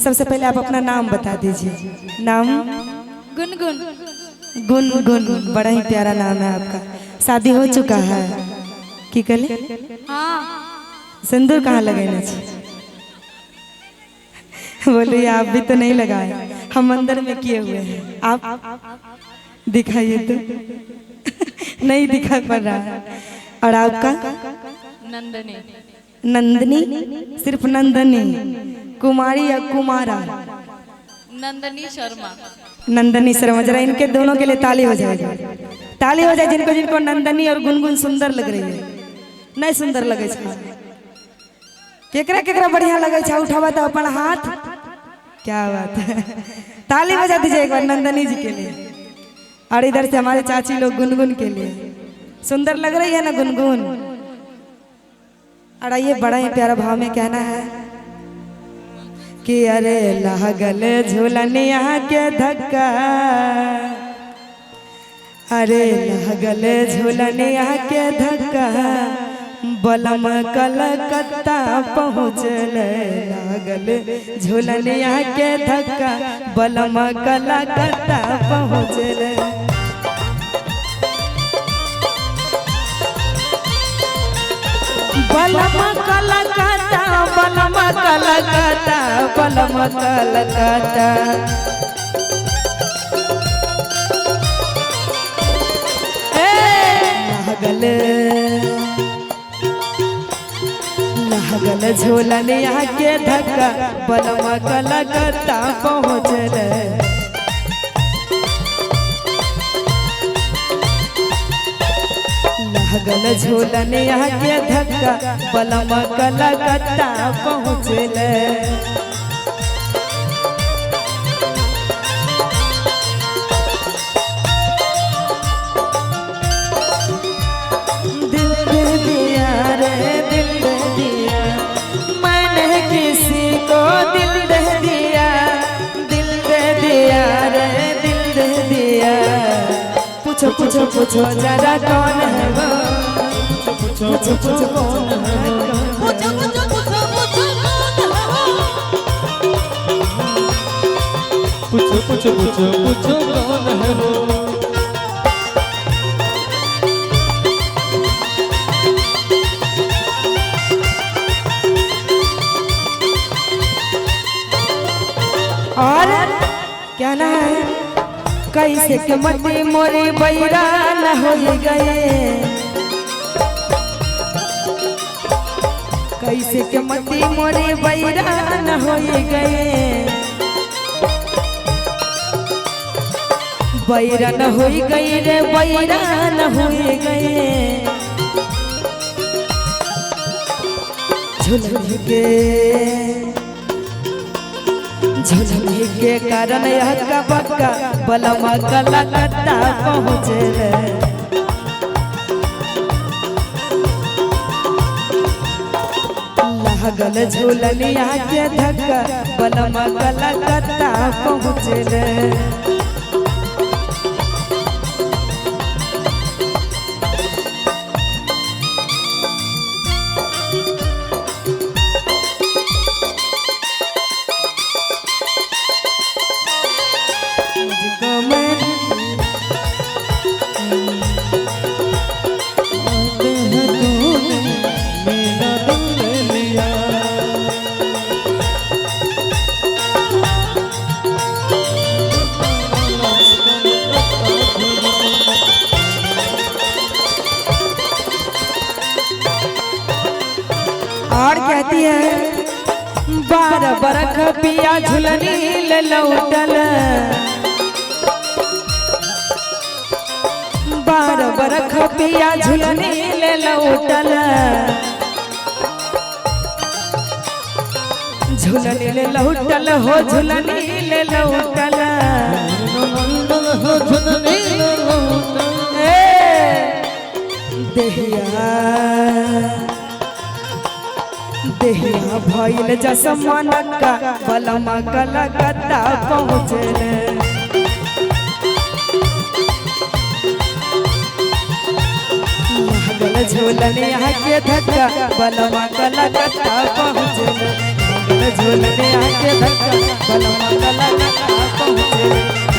सबसे पहले आप अपना नाम बता दीजिए। नाम? गुनगुन। गुनगुन, बड़ा ही प्यारा नाम है आपका। शादी हो चुका है की कले? हाँ। सिंदूर कहाँ लगाने? बोलिए, आप भी तो नहीं लगाए, हम अंदर में किए हुए हैं। आप दिखाइए तो नहीं दिखा पड़ रहा है। और आपका? नंदनी। नंदनी? सिर्फ नंदनी? कुमारी या कुमारा? नंदनी शर्मा। नंदनी शर्मा। जरा इनके दोनों के लिए ताली हो जाएगी, ताली हो जाए जिनको जिनको नंदनी और गुनगुन सुंदर लग रही है। नहीं सुंदर लगे छा? केकरा केकरा बढ़िया लगे छा? उठावा तो अपन हाथ। क्या बात है, ताली बजा दीजिए एक बार नंदनी जी के लिए। और इधर से हमारे चाची लोग गुनगुन के लिए। सुंदर लग रही है ना गुनगुन? और ये बड़ा ही प्यारा भाव में कहना है कि अरे लागल झूलनिया के धक्का, अरे लागल झूलनिया के धक्का, बलम कलकत्ता पहुँचल। लागल झूलनिया के धक्का, बलम कलकत्ता पहुँचल। बलम कलकत्ता, बलम कलकत्ता, बलम कलकत्ता। लागल लागल झूलनिया के धक्का, बलम कलकत्ता पहुँचल। लागल झूलनिया के धक्का, बलम कलकत्ता पहुँचल। दिल दे दिया रे, दिल दे दिया मैंने किसी को, दिल दे दिया, दिल दे दिया रे, दिल दे दिया। पूछो पूछो पूछो जरा कौन है वो, पूछो पूछो कौन है वो, पूछो पूछो पूछो पूछो कौन है वो, पूछो पूछो पूछो पूछो कौन है वो। और क्या ना है, कैसे के मती मोरी बैरान हो गए, कैसे के मती मोरी बैरान हो गए, बैरान हो गई रे, बैरान हो गए। झुलझुल के, झुलझुल के कारण यह बक्का, बलम कलकत्ता पहुँचल। लागल झूलनिया के धक्का, बलम कलकत्ता पहुँचल। और कहती है, 12 बरख पिया झुलनी ले लौटल, 12 बरख पिया झुलनी ले लौटल, झुलनी ले लौटल हो, झुलनी ले लौटल, देहिया देहिया भइल जसमनका, बलम कलकत्ता पहुँचल। लागल झूलनिया के धक्का, बलमा कलकत्ता पहुँचल। झूलने आके धक्का बलमा कला कता पहुँचे।